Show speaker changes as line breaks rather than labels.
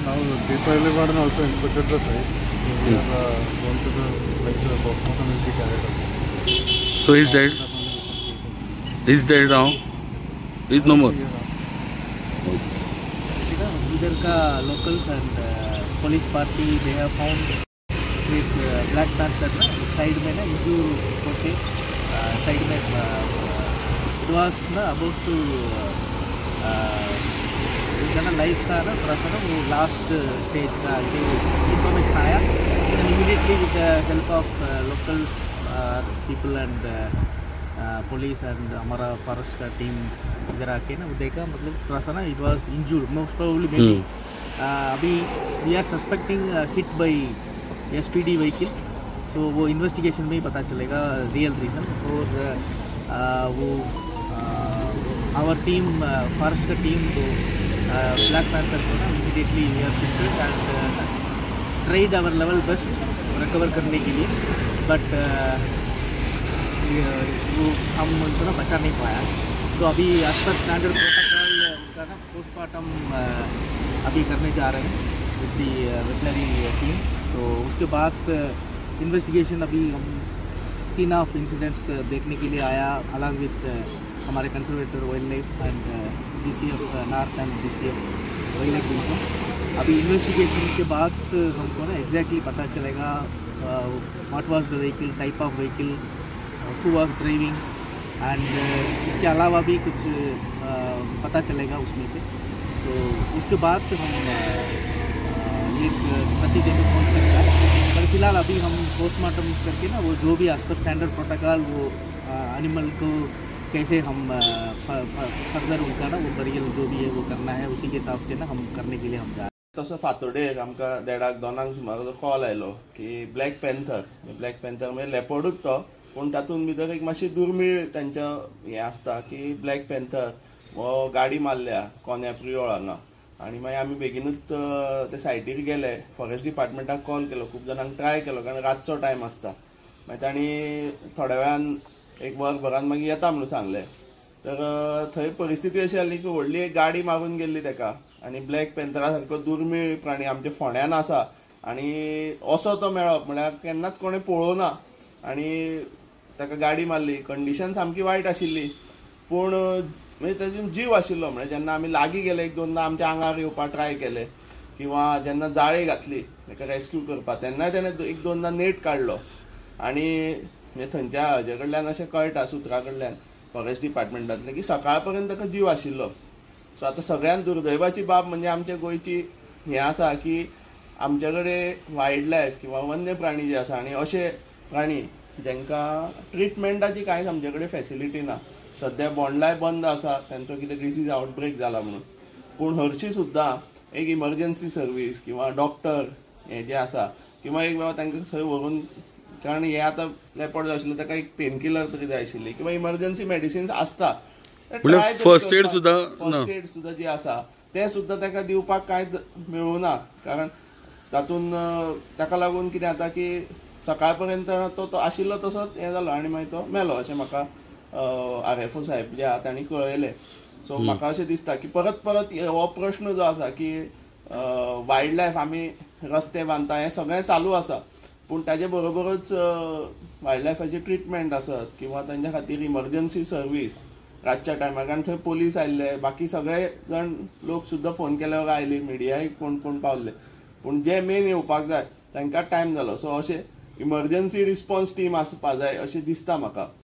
Now the Chief Wildlife Warden also inspected the site. So we are going to the place where postmortem will be carried out.
So he's dead? He's dead now? He's no more?
इधर का locals and police party they have found with black panther ना side में ना injure होके side में it was ना about two उनका ना लाइफ का ना थोड़ा सा ना वो लास्ट स्टेज का ऐसे इंफॉर्मेशन आया। Immediately with the help of local people and police and हमारा फॉरेस्ट का टीम इधर आके ना वो देखा, मतलब थोड़ा सा ना it was injured most probably maybe. अभी we are suspecting hit by SPD vehicle, तो वो इन्वेस्टिगेशन में ही पता चलेगा रियल रीज़न। और वो our team forest का टीम तो ब्लैक पैंथर को ना immediately we are shifted and tried our level best recover करने के लिए, बट वो हम उनको ना बचा नहीं पाया। तो अभी एज पर स्टैंडर्ड प्रोटोकॉल उनका ना पोस्टमार्टम अभी करने जा रहे हैं विद the veterinary team. तो उसके बाद इन्वेस्टिगेशन अभी हम सीन ऑफ इंसिडेंट्स देखने के लिए आया अलॉन्ग विथ हमारे conservator wild life and DCF north and DCF wild life division. अभी इन्वेस्टिगेशन के बाद हमको ना एग्जैक्टली पता चलेगा what was the vehicle, type of vehicle, who was driving and इसके अलावा भी कुछ पता चलेगा उसमें से। तो उसके बाद हम एक नतीजे में पहुंच सकता है। पर फिलहाल अभी हम पोस्टमार्टम करके ना वो जो भी एज पर स्टैंडर्ड प्रोटोकॉल वो एनिमल को कैसे हम फर्दर उनका ना वो बरियल जो भी है वो करना है उसी के हिसाब से ना हम करने के लिए हम जा रहे हैं।
तसो फातोडेर आमकां देडाक दोनांक सुमार कॉल आयलो की ब्लॅक पॅन्थर, ब्लॅक पॅन्थर म्हणजे लेपर्डूच तो, पूण तातूंत भितर एक मातशी दुर्मीळ तांच्या हें आसता की ब्लॅक पॅन्थर हो गाडी मारल्या कोन्या प्रियोळ हांगा. आनी मागीर आमी बेगीनूच ते सायटीर गेले, फॉरेस्ट डिपार्टमेंटाक कॉल केलो, खूब जाणांक ट्राय केलो कारण रातचो टायम आसता. मागीर तांणी थोड्या वेळान एक वर भरान मागीर येता म्हणून सांगलें. तर थंय परिस्थिती अशी आसली की व्हडली एक गाडी मारून गेल्ली ताका आनी ब्लॅक पॅन्थरा सारको दुर्मीळ प्राणी आमच्या फोंड्यान आसा आनी असो तो मेळप म्हळ्यार केन्नाच कोणें पळोवना आनी ताका गाडी मारली. कंडिशन सामकी वायट आशिल्ली पूण म्हणजे तातूंत जीव आशिल्लो. म्हळ्यार जेन्ना आमी लागीं गेले एक दोनदां आमच्या आंगार येवपाक ट्राय केले किंवा जेन्ना जाळी घातली ताका रेस्क्यू करपाक तेन्नाय तेणें एक दोनदां नेट काडलो. आनी म्हणजे थंयच्या हाजे कडल्यान अशें कळटा सुत्रा कडल्यान फॉरेस्ट डिपार्टमेंटांतलें की सकाळ पर्यंत ताका जीव आशिल्लो. सो आतां सगळ्यांत दुर्दैवाची बाब म्हणजे आमच्या गोंयची हें आसा की आमचे कडेन वायल्ड लायफ किंवा वन्य प्राणी जे आसा आनी अशे प्राणी जांकां ट्रिटमेंटाची कांयच आमचे कडेन फेसिलिटी ना. सद्या बोंडलाय बंद आसा, तांचो कितें डिसीज आवटब्रेक जाला म्हणून, पूण हरशीं सुद्दां एक इमर्जन्सी सर्वीस किंवा डॉक्टर हें जें आसा किंवा एक बाबा तांकां थंय व्हरून, कारण हें आतां लेपर्ड जाय आशिल्लें ताका एक पेन किलर तरी जाय आशिल्ली किंवा इमर्जन्सी मेडिसिन्स आसता,
फर्स्ट एड सुद्दां,
फर्स्ट एड सुद्दां जी आसा तें सुद्दां ताका दिवपाक कांयच मेळूना. कारण तातूंत ताका लागून कितें जाता की सकाळ पर्यंत तो आशिल्लो तसोच हें जालो आनी मागीर तो मेलो अशें म्हाका RFO साहेब जे आहा तांणी कळयलें. सो म्हाका अशें दिसता की परत परत हो प्रश्न जो आसा की वायल्ड लायफ आमी रस्ते बांदता हें सगळें चालू आसा, पूण ताजे बरोबरूच वायल्ड लायफाची ट्रिटमेंट आसत किंवा तांच्या खातीर इमर्जन्सी सर्वीस रातच्या टायमार, कारण थंय पोलीस आयिल्ले, बाकी सगळे जाण लोक सुद्दां फोन केल्यावर आयले, मिडियाय कोण कोण पावल्ले, पूण जे मेन येवपाक जाय तांकां टायम जालो. सो अशें इमर्जन्सी रिस्पॉन्स टीम आसपा जाय अशें दिसता म्हाका.